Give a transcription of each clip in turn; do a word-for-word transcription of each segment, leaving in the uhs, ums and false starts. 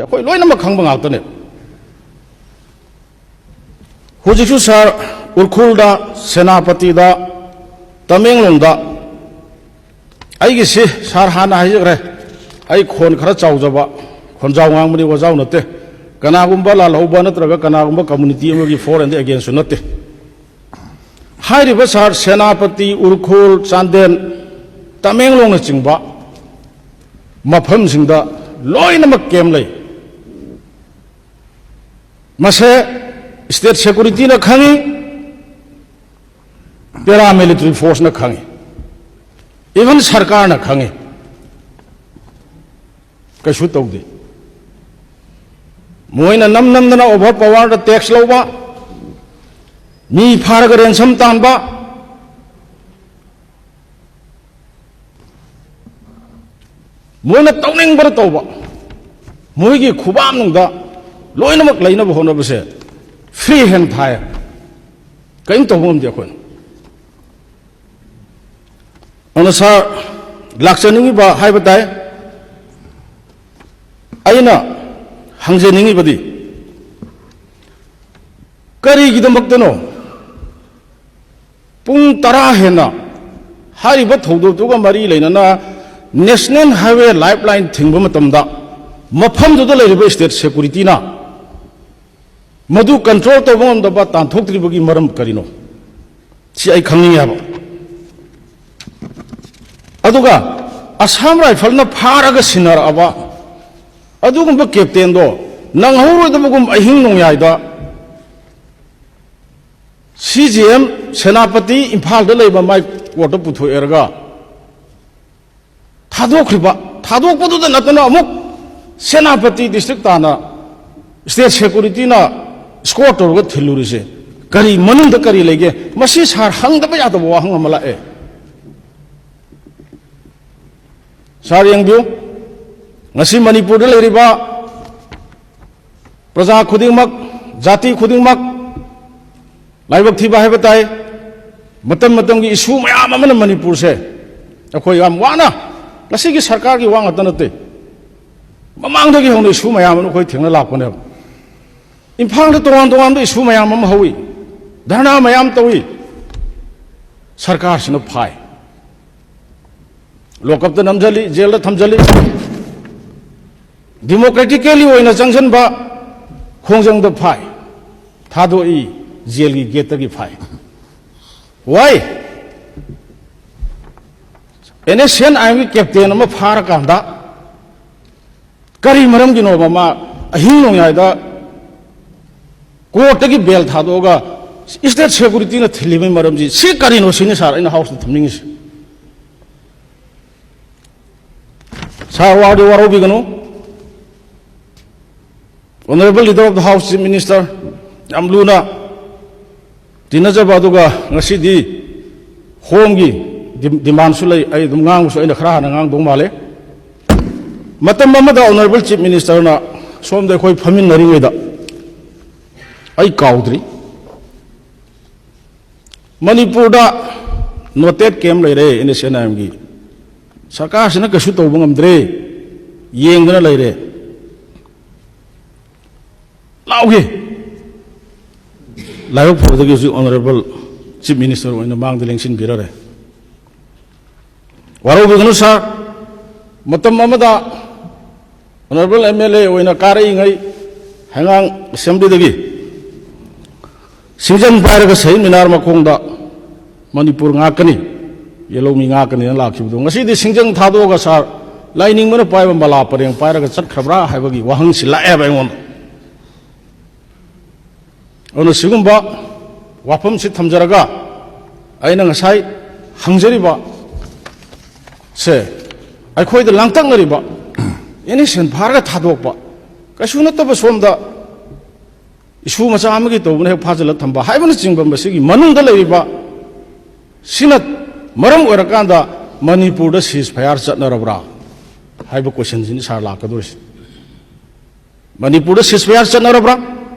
ꯑꯩꯈꯣꯏ ꯂꯣꯏꯅꯃꯛ ꯈꯪꯕ ꯉꯥꯛꯇꯅꯦ꯫ ꯍꯧꯖꯤꯛꯁꯨ ꯁꯥꯔ, ꯎꯈ꯭ꯔꯨꯜꯗ, ꯁꯦꯅꯥꯄꯇꯤꯗ, ꯇꯃꯦꯡꯂꯣꯡꯗ ꯑꯩꯒꯤꯁꯤ, ꯁꯥꯔ, ꯍꯥꯟꯅ ꯍꯥꯏꯖꯈ꯭ꯔꯦ, ꯑꯩ ꯈꯣꯟ ꯈꯔ ꯆꯥꯎꯖꯕ, ꯈꯣꯟꯖꯥꯎ ꯉꯥꯡꯕꯅꯤ, ꯋꯥꯖꯥꯎ ꯅꯠꯇꯦ꯫ ꯀꯅꯥꯒꯨꯝꯕ ꯂꯥꯜꯍꯧꯕ ꯅꯠꯇ꯭ꯔꯒ ꯀꯅꯥꯒꯨꯝꯕ community ꯑꯃꯒꯤ for and against ꯅꯠꯇꯦ꯫ ꯍꯥꯏꯔꯤꯕ ꯁꯥꯔ, ꯁꯦꯅꯥꯄꯇꯤ, ꯎꯈ꯭ꯔꯨꯜ, ꯆꯥꯟꯗꯦꯜ, ꯇꯃꯦꯡꯂꯣꯡꯅꯆꯤꯡꯕ ꯃꯐꯝꯁꯤꯡꯗ ꯂꯣꯏꯅꯃꯛ camp ꯂꯩ꯫ ꯃꯁꯦ state securityꯅ ꯈꯪꯉꯤ, paramilitary forceꯅ ꯈꯪꯉꯤ, even ꯁꯔꯀꯥꯔꯅ ꯈꯪꯉꯤ꯫ ꯀꯩꯁꯨ ꯇꯧꯗꯦ꯫ ꯃꯣꯏꯅ ꯅꯝ ꯅꯝꯗꯅ over powerꯗ tax ꯂꯧꯕ, ꯃꯤ ꯐꯥꯔꯒ ransom ꯇꯥꯟꯕ, ꯃꯣꯏꯅ ꯇꯧꯅꯤꯡꯕꯗ ꯇꯧꯕ, ꯃꯣꯏꯒꯤ ꯈꯨꯕꯥꯛꯅꯨꯡꯗ ꯂꯣꯏꯅꯃꯛ ꯂꯩꯅꯕ ꯍꯣꯠꯅꯕꯁꯦ free hand ꯊꯥꯏ꯫ ꯀꯔꯤꯝ ꯇꯧꯕ ꯉꯝꯗꯦ ꯑꯩꯈꯣꯏꯅ꯫ ꯑꯗꯨꯅ ꯁꯥꯔ, ꯂꯥꯛꯆꯅꯤꯡꯉꯤꯕ ꯍꯥꯏꯕ ꯇꯥꯏ꯫ ꯑꯩꯅ ꯍꯪꯖꯅꯤꯡꯉꯤꯕꯗꯤ, ꯀꯔꯤꯒꯤꯗꯃꯛꯇꯅꯣ ꯄꯨꯡ ꯇꯔꯥ ꯍꯦꯟꯅ ꯍꯥꯏꯔꯤꯕ ꯊꯧꯗꯣꯛꯇꯨꯒ ꯃꯔꯤ ꯂꯩꯅꯅ National Highway lifeline ꯊꯤꯡꯕ ꯃꯇꯝꯗ ꯃꯐꯝꯗꯨꯗ ꯂꯩꯔꯤꯕ state securityꯅ ꯃꯗꯨ control ꯇꯧꯕ ꯉꯝꯗꯕ, ꯇꯥꯟꯊꯣꯛꯇ꯭ꯔꯤꯕꯒꯤ ꯃꯔꯝ ꯀꯔꯤꯅꯣ? ꯁꯤ ꯑꯩ ꯈꯪꯅꯤꯡꯉꯦ ꯍꯥꯏꯕ꯫ ꯑꯗꯨꯒ Assam Rifleꯅ ꯐꯥꯔꯒ ꯁꯤꯟꯅꯔꯛꯑꯕ ꯑꯗꯨꯒꯨꯝꯕ captainꯗꯣ ꯅꯪꯍꯧꯔꯣꯏꯗꯕꯒꯨꯝ ꯑꯍꯤꯡ ꯅꯣꯡꯌꯥꯏꯗ C G M ꯁꯦꯅꯥꯄꯇꯤ, ꯏꯝꯐꯥꯜꯗ ꯂꯩꯕ ꯃꯥꯏ courtꯇ ꯄꯨꯊꯣꯛꯑꯦꯔꯒ ꯊꯥꯗꯣꯛꯈ꯭ꯔꯤꯕ, ꯊꯥꯗꯣꯛꯄꯗꯨꯗ ꯅꯠꯇꯅ ꯑꯃꯨꯛ ꯁꯦꯅꯥꯄꯇꯤ district ꯇꯥꯟꯅ state securityꯅ escort ꯇꯧꯔꯒ ꯊꯤꯜꯂꯨꯔꯤꯁꯦ ꯀꯔꯤ, ꯃꯅꯨꯡꯗ ꯀꯔꯤ ꯂꯩꯒꯦ? ꯃꯁꯤ ꯁꯥꯔ ꯍꯪꯗꯕ ꯌꯥꯗꯕ ꯋꯥꯍꯪ ꯑꯃ ꯂꯥꯛꯑꯦ꯫ ꯁꯥꯔ ꯌꯦꯡꯕꯤꯌꯨ, ꯉꯁꯤ ꯃꯅꯤꯄꯨꯔꯗ ꯂꯩꯔꯤꯕ ꯄ꯭ꯔꯖꯥ ꯈꯨꯗꯤꯡꯃꯛ, ꯖꯥꯇꯤ ꯈꯨꯗꯤꯡꯃꯛ, ꯂꯥꯏꯕꯛ ꯊꯤꯕ ꯍꯥꯏꯕ ꯇꯥꯏ, ꯃꯇꯝ ꯃꯇꯝꯒꯤ issue ꯃꯌꯥꯝ ꯑꯃꯅ ꯃꯅꯤꯄꯨꯔꯁꯦ ꯑꯩꯈꯣꯏ ꯌꯥꯝ ꯋꯥꯅ, ꯉꯁꯤꯒꯤ ꯁꯔꯀꯥꯔꯒꯤ ꯋꯥ ꯉꯥꯛꯇ ꯅꯠꯇꯦ, ꯃꯃꯥꯡꯗꯒꯤ ꯍꯧꯅ ꯏꯁꯨ ꯃꯌꯥꯝ ꯑꯃ ꯑꯩꯈꯣꯏ ꯊꯦꯡꯅ ꯂꯥꯛꯄꯅꯦꯕ꯫ ꯏꯝꯐꯥꯜꯗ ꯇꯣꯉꯥꯟ ꯇꯣꯉꯥꯟꯕ ꯏꯁꯨ ꯃꯌꯥꯝ ꯑꯃ ꯍꯧꯏ, ꯙꯔꯅꯥ ꯃꯌꯥꯝ ꯇꯧꯏ꯫ ꯁꯔꯀꯥꯔꯁꯤꯅ ꯐꯥꯏ, ꯂꯣꯀꯞꯇ ꯅꯝꯁꯤꯜꯂꯤ, ꯖꯦꯜꯗ ꯊꯝꯖꯤꯜꯂꯤ꯫ ꯗꯤꯃꯣꯀ꯭ꯔꯦꯇꯤꯀꯦꯂꯤ ꯑꯣꯏꯅ ꯆꯪꯁꯤꯟꯕ ꯈꯣꯡꯖꯪꯗ ꯐꯥꯏ, ꯊꯥꯗꯣꯛꯏ, ꯖꯦꯜꯒꯤ ꯒꯦꯠꯇꯒꯤ ꯐꯥꯏ꯫ ꯋꯥꯏ? ꯑꯦꯟ ꯑꯦꯁ ꯁꯤ ꯑꯦꯟ ꯑꯥꯏ ꯑꯦꯝꯒꯤ ꯀꯦꯞꯇꯦꯟ ꯑꯃ ꯐꯥꯔꯀꯥꯟꯗ ꯀꯔꯤ ꯃꯔꯝꯒꯤꯅꯣꯕ ꯃꯥ ꯑꯍꯤꯡ ꯅꯣꯡꯌꯥꯏꯗ ꯀꯣꯔꯠꯇꯒꯤ ꯕꯦꯜ ꯊꯥꯗꯣꯛꯑꯒ ꯁ꯭ꯇꯦꯠ ꯁꯦꯀꯨꯔꯤꯇꯤꯅ ꯊꯤꯜꯂꯤꯕꯒꯤ ꯃꯔꯝꯁꯤ? ꯁꯤ ꯀꯔꯤꯅꯣ ꯁꯤꯅꯤ ꯁꯥꯔ ꯑꯩꯅ ꯍꯥꯎꯁꯇ ꯊꯝꯅꯤꯡꯉꯤꯁꯦ꯫ ꯁꯥꯔ, ꯋꯥꯔꯗꯤ ꯋꯥꯔꯧꯕꯤꯒꯅꯨ꯫ Honourable Leader of the House, Chief Minister, ꯌꯥꯝ ꯂꯨꯅ ꯇꯤꯟꯅꯖꯕ, ꯑꯗꯨꯒ ꯉꯁꯤꯗꯤ ꯍꯣꯝꯒꯤ ꯗꯤ-, ꯗꯤꯃꯥꯟꯁꯨ ꯂꯩ, ꯑꯩ ꯑꯗꯨꯝ ꯉꯥꯡꯕꯁꯨ ꯑꯩꯅ ꯈꯔ ꯍꯥꯟꯅ ꯉꯥꯡꯗꯧ ꯃꯥꯜꯂꯦ꯫ ꯃꯇꯝ ꯑꯃꯗ Honourable Chief Ministerꯅ ꯁꯣꯝꯗ ꯑꯩꯈꯣꯏ ꯐꯝꯃꯤꯟꯅꯔꯤꯉꯩꯗ ꯑꯩ ꯀꯥꯎꯗ꯭ꯔꯤ, ꯃꯅꯤꯄꯨꯔꯗ ꯅꯣꯇꯦꯠ ꯀꯦꯝ ꯂꯩꯔꯦ ꯑꯦꯟ ꯑꯦꯁ ꯑꯦꯟ ꯑꯥꯏ ꯑꯦꯝꯒꯤ, ꯁꯔꯀꯥꯔꯁꯤꯅ ꯀꯩꯁꯨ ꯇꯧꯕ ꯉꯝꯗ꯭ꯔꯦ, ꯌꯦꯡꯗꯅ ꯂꯩꯔꯦ꯫ ꯂꯥꯎꯒꯦ꯫ ꯂꯥꯏꯕꯛ ꯐꯕꯗꯒꯤ ꯍꯧꯖꯤꯛ Honourable Chief Minister ꯑꯣꯏꯅ ꯃꯥꯡꯗ ꯂꯦꯡꯁꯤꯟꯕꯤꯔꯔꯦ꯫ ꯋꯥꯔꯧꯕꯤꯒꯅꯨ ꯁꯥꯔ, ꯃꯇꯝ ꯑꯃꯗ Honourable M L A ꯑꯣꯏꯅ ꯀꯥꯔꯛꯏꯉꯩ ꯍꯩꯉꯥꯡ ꯑꯦꯁꯦꯝꯕ꯭ꯂꯤꯗꯒꯤ ꯁꯤꯡꯖꯪ ꯄꯥꯏꯔꯒ ꯁꯍꯤꯗ ꯃꯤꯅꯥꯔ ꯃꯈꯣꯡꯗ ꯃꯅꯤꯄꯨꯔ ꯉꯥꯛꯀꯅꯤ, ꯌꯦꯜꯍꯧꯃꯤ ꯉꯥꯛꯀꯅꯤꯅ ꯂꯥꯛꯈꯤꯕꯗꯣ, ꯉꯁꯤꯗꯤ ꯁꯤꯡꯖꯪ ꯊꯥꯗꯣꯛꯑꯒ ꯁꯥꯔ, ꯂꯥꯏꯅꯤꯡꯕꯅ ꯄꯥꯏꯕ ꯃꯂꯥ ꯄꯔꯦꯡ ꯄꯥꯏꯔꯒ ꯆꯠꯈ꯭ꯔꯕ꯭ꯔꯥ ꯍꯥꯏꯕꯒꯤ ꯋꯥꯍꯪꯁꯤ ꯂꯥꯛꯑꯦꯕ ꯑꯩꯉꯣꯟꯗ꯫ ꯑꯗꯨꯅ ꯁꯤꯒꯨꯝꯕ ꯋꯥꯐꯝꯁꯤ ꯊꯝꯖꯔꯒ ꯑꯩꯅ ꯉꯁꯥꯏ ꯍꯪꯖꯔꯤꯕ ꯁꯦ, ꯑꯩꯈꯣꯏꯗ ꯂꯥꯡꯇꯛꯅꯔꯤꯕ ꯑꯦꯟ ꯑꯦꯁ ꯁꯤ ꯑꯦꯟ ꯐꯥꯔꯒ ꯊꯥꯗꯣꯛꯄ, ꯀꯩꯁꯨ ꯅꯠꯇꯕ ꯁꯣꯝꯗ ꯏꯁꯨ ꯃꯆꯥ ꯑꯃꯒꯤ ꯇꯧꯕꯅ ꯍꯦꯛ ꯐꯥꯖꯤꯜꯂ ꯊꯝꯕ ꯍꯥꯏꯕꯅꯆꯤꯡꯕ ꯃꯁꯤꯒꯤ ꯃꯅꯨꯡꯗ ꯂꯩꯔꯤꯕ ꯁꯤꯅ ꯃꯔꯝ ꯑꯣꯏꯔꯀꯥꯟꯗ ꯃꯅꯤꯄꯨꯔꯗ ceasefire ꯆꯠꯅꯔꯕ꯭ꯔꯥ ꯍꯥꯏꯕ ꯀꯣꯏꯁꯟꯁꯤꯅꯤ ꯁꯥꯔ ꯂꯥꯛꯀꯗꯧꯔꯤꯁꯦ꯫ ꯃꯅꯤꯄꯨꯔꯗ ceasefire ꯆꯠꯅꯔꯕ꯭ꯔꯥ,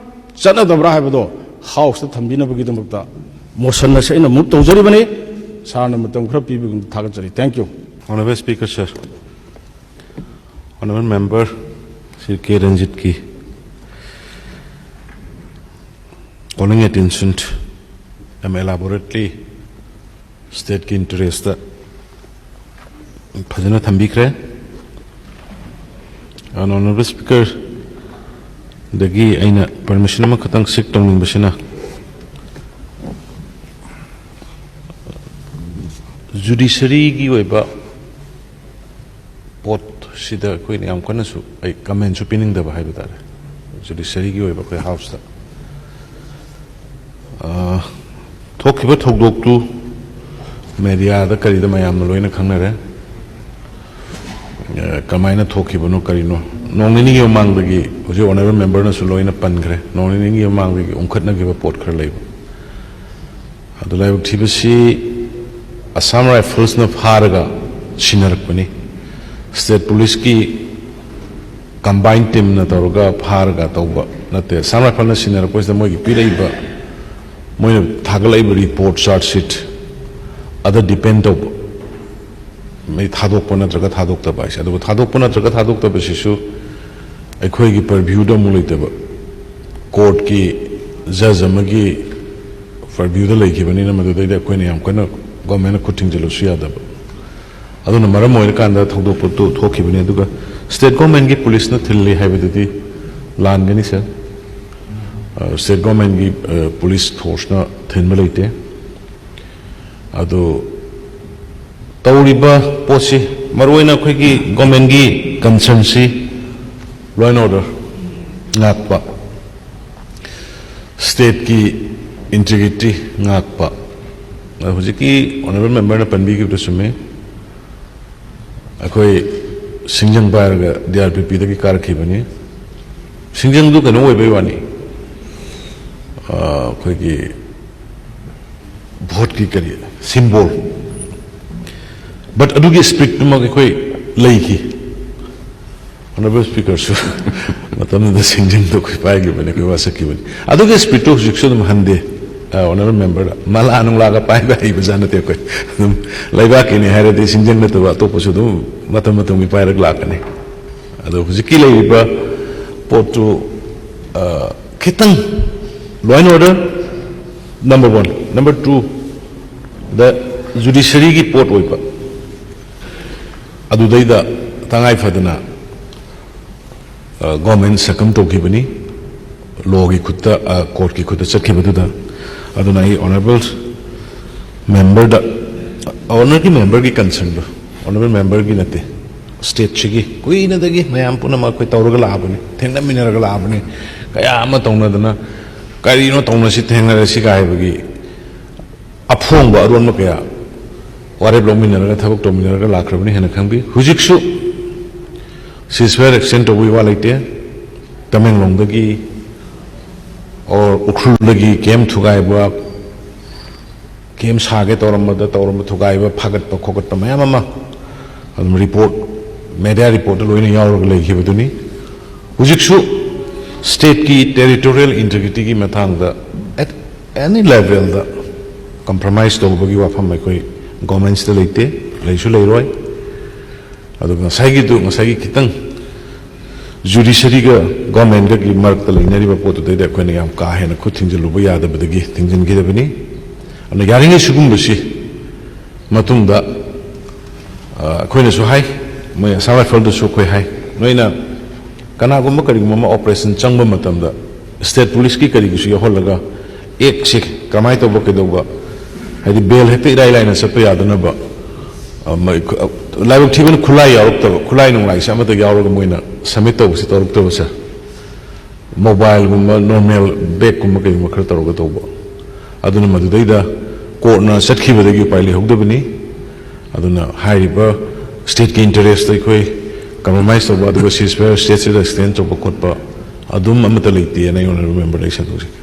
ꯆꯠꯅꯗꯕ꯭ꯔꯥ ꯍꯥꯏꯕꯗꯣ ꯍꯥꯎꯁꯇ ꯊꯝꯕꯤꯅꯕꯒꯤꯗꯃꯛꯇ ꯃꯣꯁꯟ ꯑꯁꯤ ꯑꯩꯅ ꯃꯨꯚ ꯇꯧꯖꯔꯤꯕꯅꯤ꯫ ꯁꯥꯔꯅ ꯃꯇꯝ ꯈꯔ ꯄꯤꯕꯒꯤꯗꯃꯛꯇ ꯊꯥꯒꯠꯆꯔꯤ꯫ Thank you꯫ Honourable Speaker, sir. Honourable Member, Shri K ꯔꯟꯖꯤꯠꯀꯤ calling attention ꯌꯥꯝ elaborately stateꯀꯤ interestꯇ ꯐꯖꯅ ꯊꯝꯕꯤꯈ꯭ꯔꯦ꯫ ꯑꯗꯨꯅ Honourable Speakerꯗꯒꯤ ꯑꯩꯅ permission ꯑꯃꯈꯛꯇꯪ seek ꯇꯧꯅꯤꯡꯕꯁꯤꯅ, judiciaryꯒꯤ ꯑꯣꯏꯕ ꯄꯣꯠꯁꯤꯗ ꯑꯩꯈꯣꯏꯅ ꯌꯥꯝ ꯀꯟꯅꯁꯨ ꯑꯩ commentꯁꯨ ꯄꯤꯅꯤꯡꯗꯕ ꯍꯥꯏꯕ ꯇꯥꯔꯦ꯫ Judiciaryꯒꯤ ꯑꯣꯏꯕ ꯑꯩꯈꯣꯏ Houseꯇ, ꯑ, ꯊꯣꯛꯈꯤꯕ ꯊꯧꯗꯣꯛꯇꯨ mediaꯗ ꯀꯔꯤꯗ ꯃꯌꯥꯝꯅ ꯂꯣꯏꯅ ꯈꯪꯅꯔꯦ꯫ ꯑ, ꯀꯃꯥꯏꯅ ꯊꯣꯛꯈꯤꯕꯅꯣ ꯀꯔꯤꯅꯣ, ꯅꯣꯡ ꯅꯤꯅꯤꯒꯤ ꯃꯃꯥꯡꯗꯒꯤ, ꯍꯧꯖꯤꯛ Honourable Memberꯅꯁꯨ ꯂꯣꯏꯅ ꯄꯟꯈ꯭ꯔꯦ, ꯅꯣꯡ ꯅꯤꯅꯤꯒꯤ ꯃꯃꯥꯡꯗꯒꯤ ꯎꯪꯈꯠꯅꯈꯤꯕ ꯄꯣꯠ ꯈꯔ ꯂꯩꯕ꯫ ꯑꯗꯨ ꯂꯥꯏꯕꯛ ꯊꯤꯕꯁꯤ Assam Riflesꯅ ꯐꯥꯔꯒ ꯁꯤꯟꯅꯔꯛꯄꯅꯤ꯫ State Policeꯀꯤ combined teamꯅ ꯇꯧꯔꯒ ꯐꯥꯔꯒ ꯇꯧꯕ ꯅꯠꯇꯦ꯫ Assam Riflesꯅ ꯁꯤꯟꯅꯔꯛꯄꯁꯤꯗ ꯃꯣꯏꯒꯤ ꯄꯤꯔꯛꯏꯕ, ꯃꯣꯏꯅ ꯊꯥꯒꯠꯂꯛꯏꯕ report, charge sheet ꯑꯗ depend ꯇꯧꯕ꯫ ꯃꯩ ꯊꯥꯗꯣꯛꯄ ꯅꯠꯇ꯭ꯔꯒ ꯊꯥꯗꯣꯛꯇꯕ ꯍꯥꯏꯁꯦ꯫ ꯑꯗꯨꯒ ꯊꯥꯗꯣꯛꯄ ꯅꯠꯇ꯭ꯔꯒ ꯊꯥꯗꯣꯛꯇꯕꯁꯤꯁꯨ ꯑꯩꯈꯣꯏꯒꯤ purviewꯗ ꯑꯃꯨꯛ ꯂꯩꯇꯕ, courtꯀꯤ judge ꯑꯃꯒꯤ purviewꯗ ꯂꯩꯈꯤꯕꯅꯤꯅ, ꯃꯗꯨꯗꯩꯗ ꯑꯩꯈꯣꯏꯅ ꯌꯥꯝ ꯀꯟꯅ governmentꯅ ꯈꯨꯠ ꯊꯤꯡꯖꯤꯜꯂꯨꯁꯨ ꯌꯥꯗꯕ꯫ ꯑꯗꯨꯅ ꯃꯔꯝ ꯑꯣꯏꯔꯀꯥꯟꯗ ꯊꯧꯗꯣꯛ ꯄꯣꯠꯇꯨ ꯊꯣꯛꯈꯤꯕꯅꯤ꯫ ꯑꯗꯨꯒ state governmentꯀꯤ policeꯅ ꯊꯤꯜꯂꯤ ꯍꯥꯏꯕꯗꯨꯗꯤ ꯂꯥꯟꯒꯅꯤ, sir꯫ ꯑ, state governmentꯀꯤ, ꯑ, police forceꯅ ꯊꯤꯟꯕ ꯂꯩꯇꯦ꯫ ꯑꯗꯨ ꯇꯧꯔꯤꯕ ꯄꯣꯠꯁꯤ, ꯃꯔꯨꯑꯣꯏꯅ ꯑꯩꯈꯣꯏꯒꯤ governmentꯀꯤ concernꯁꯤ law and order ꯉꯥꯛꯄ, stateꯀꯤ integrity ꯉꯥꯛꯄ꯫ ꯑꯗꯣ ꯍꯧꯖꯤꯛꯀꯤ Honourable Memberꯅ ꯄꯟꯕꯤꯈꯤꯕꯗꯨ ꯆꯨꯝꯃꯤ꯫ ꯑꯩꯈꯣꯏ ꯁꯤꯡꯖꯪ ꯄꯥꯏꯔꯒ D R P Pꯗꯒꯤ ꯀꯥꯔꯛꯈꯤꯕꯅꯤ꯫ ꯁꯤꯡꯖꯪꯗꯨ ꯀꯩꯅꯣ ꯑꯣꯏꯕꯩ ꯋꯥꯅꯤ, ꯑ, ꯑꯩꯈꯣꯏꯒꯤ voteꯀꯤ ꯀꯔꯤ symbol, but ꯑꯗꯨꯒꯤ spiritꯇꯨꯃꯛ ꯑꯩꯈꯣꯏ ꯂꯩꯈꯤ꯫ Honourable Speakerꯁꯨ ꯃꯇꯝꯗꯨꯗ ꯁꯤꯡꯖꯪꯗꯣ ꯑꯩꯈꯣꯏ ꯄꯥꯏꯈꯤꯕꯅꯤ, ꯑꯩꯈꯣꯏ ꯋꯥꯁꯛꯈꯤꯕꯅꯤ꯫ ꯑꯗꯨꯒꯤ spiritꯇꯨ ꯍꯧꯖꯤꯛꯁꯨ ꯑꯗꯨꯝ ꯍꯟꯗꯦ꯫ ꯑ, Honourable Memberꯗ ꯃꯂꯥ ꯅꯨꯡꯂꯥꯒ ꯄꯥꯏꯕ ꯍꯩꯕꯖꯥꯠ ꯅꯠꯇꯦ ꯑꯩꯈꯣꯏ꯫ ꯑꯗꯨꯝ ꯂꯩꯕꯥꯛꯀꯤꯅꯤ ꯍꯥꯏꯔꯗꯤ ꯁꯤꯡꯖꯪ ꯅꯠꯇꯕ ꯑꯇꯣꯞꯄꯁꯨ ꯑꯗꯨꯝ ꯃꯇꯝ ꯃꯇꯝꯒꯤ ꯄꯥꯏꯔꯒ ꯂꯥꯛꯀꯅꯤ꯫ ꯑꯗꯣ ꯍꯧꯖꯤꯛꯀꯤ ꯂꯩꯔꯤꯕ ꯄꯣꯠꯇꯨ, ꯑ, ꯈꯤꯇꯪ, law and order, number one, number two, the judiciaryꯒꯤ ꯄꯣꯠ ꯑꯣꯏꯕ, ꯑꯗꯨꯗꯩꯗ ꯇꯉꯥꯏ ꯐꯗꯅ, ꯑ, government succumb ꯇꯧꯈꯤꯕꯅꯤ, lawꯒꯤ ꯈꯨꯠꯇ, ꯑ, courtꯀꯤ ꯈꯨꯠꯇ ꯆꯠꯈꯤꯕꯗꯨꯗ꯫ ꯑꯗꯨꯅ ꯑꯩ honourable memberꯗ, honourable memberꯒꯤ concernꯗꯣ, honourable memberꯒꯤ ꯅꯠꯇꯦ, stateꯁꯤꯒꯤ ꯀꯨꯏꯅꯗꯒꯤ ꯃꯌꯥꯝ ꯄꯨꯝꯅꯃꯛ ꯑꯩꯈꯣꯏ ꯇꯧꯔꯒ ꯂꯥꯛꯑꯕꯅꯤ, ꯊꯦꯡꯅꯃꯤꯟꯅꯔꯒ ꯂꯥꯛꯑꯕꯅꯤ, ꯀꯌꯥ ꯑꯃ ꯇꯧꯅꯗꯅ, ꯀꯔꯤꯅꯣ ꯇꯧꯅꯁꯤ, ꯊꯦꯡꯅꯔꯁꯤ ꯀꯥꯏꯕꯒꯤ ꯑꯐꯣꯡꯕ ꯑꯔꯣꯟꯕ ꯀꯌꯥ ꯋꯥꯔꯦꯞ ꯂꯧꯃꯤꯟꯅꯔꯒ, ꯊꯕꯛ ꯇꯧꯃꯤꯟꯅꯔꯒ ꯂꯥꯛꯈ꯭ꯔꯕꯅꯤ ꯍꯥꯏꯅ ꯈꯪꯕꯤ꯫ ꯍꯧꯖꯤꯛꯁꯨ ceasefire extend ꯇꯧꯕꯒꯤ ꯋꯥ ꯂꯩꯇꯦ꯫ ꯇꯃꯦꯡꯂꯣꯡꯗꯒꯤ or ꯎꯈ꯭ꯔꯨꯜꯗꯒꯤ camp ꯊꯨꯒꯥꯏꯕ, camp ꯁꯥꯒꯦ ꯇꯧꯔꯝꯕꯗ ꯇꯧꯔꯝꯕ ꯊꯨꯒꯥꯏꯕ, ꯐꯥꯒꯠꯄ ꯈꯣꯀꯠꯄ ꯃꯌꯥꯝ ꯑꯃ ꯑꯗꯨꯝ report, media reportꯇ ꯂꯣꯏꯅ ꯌꯥꯎꯔꯒ ꯂꯩꯈꯤꯕꯗꯨꯅꯤ꯫ ꯍꯧꯖꯤꯛꯁꯨ stateꯀꯤ territorial integrityꯒꯤ ꯃꯇꯥꯡꯗ at any levelꯗ compromise ꯇꯧꯕꯒꯤ ꯋꯥꯐꯝ ꯑꯩꯈꯣꯏ governmentꯁꯤꯗ ꯂꯩꯇꯦ, ꯂꯩꯁꯨ ꯂꯩꯔꯣꯏ꯫ ꯑꯗꯨꯒ ꯉꯁꯥꯏꯒꯤꯗꯨ, ꯉꯁꯥꯏꯒꯤ ꯈꯤꯇꯪ judiciaryꯒ governmentꯒꯒꯤ ꯃꯔꯛꯇ ꯂꯩꯅꯔꯤꯕ ꯄꯣꯠꯇꯨꯗꯩꯗ ꯑꯩꯈꯣꯏꯅ ꯌꯥꯝ ꯀꯥ ꯍꯦꯟꯅ ꯈꯨꯠ ꯊꯤꯡꯖꯤꯜꯂꯨꯕ ꯌꯥꯗꯕꯗꯒꯤ ꯊꯤꯡꯖꯤꯟꯈꯤꯗꯕꯅꯤ꯫ ꯑꯗꯨꯅ ꯌꯥꯔꯤꯉꯩ ꯁꯤꯒꯨꯝꯕꯁꯤ ꯃꯇꯨꯡꯗ, ꯑ, ꯑꯩꯈꯣꯏꯅꯁꯨ ꯍꯥꯏ, ꯃꯣꯏ Assam Riflesꯗꯁꯨ ꯑꯩꯈꯣꯏ ꯍꯥꯏ, ꯅꯣꯏꯅ ꯀꯅꯥꯒꯨꯝꯕ ꯀꯔꯤꯒꯨꯝꯕ ꯑꯃ operation ꯆꯪꯕ ꯃꯇꯝꯗ state policeꯀꯤ ꯀꯔꯤꯒꯤꯁꯨ ꯌꯥꯎꯍꯜꯂꯒ actꯁꯤ ꯀꯃꯥꯏꯅ ꯇꯧꯕ, ꯀꯩꯗꯧꯕ, ꯍꯥꯏꯗꯤ bail ꯍꯦꯛꯇ ꯏꯔꯥꯏ ꯂꯥꯏꯅ ꯆꯠꯄ ꯌꯥꯗꯅꯕ, ꯑ, ꯃ-, ꯑ, ꯂꯥꯏꯕꯛ ꯊꯤꯕꯅ ꯈꯨꯠꯂꯥꯏ ꯌꯥꯎꯔꯛꯇꯕ, ꯈꯨꯠꯂꯥꯏ ꯅꯨꯡꯂꯥꯏꯁꯦ ꯑꯃꯠꯇ ꯌꯥꯎꯔꯒ ꯃꯣꯏꯅ submit ꯇꯧꯕꯁꯦ ꯇꯧꯔꯛꯇꯕꯁꯦ, mobileꯒꯨꯝꯕ, normal bagꯀꯨꯝꯕ ꯀꯩꯒꯨꯝꯕ ꯈꯔ ꯇꯧꯔꯒ ꯇꯧꯕ꯫ ꯑꯗꯨꯅ ꯃꯗꯨꯗꯩꯗ courtꯅ ꯆꯠꯈꯤꯕꯗꯒꯤ ꯎꯄꯥꯏ ꯂꯩꯍꯧꯗꯕꯅꯤ꯫ ꯑꯗꯨꯅ ꯍꯥꯏꯔꯤꯕ stateꯀꯤ interestꯇ ꯑꯩꯈꯣꯏ compromise ꯇꯧꯕ, ꯑꯗꯨꯒ ceasefire stateꯁꯤꯗ extend ꯇꯧꯕ ꯈꯣꯠꯄ ꯑꯗꯨꯝ ꯑꯃꯠꯇ ꯂꯩꯇꯦꯅ ꯑꯩꯉꯣꯟꯗ memberꯗ ꯑꯩ ꯁꯟꯗꯣꯛꯆꯒꯦ꯫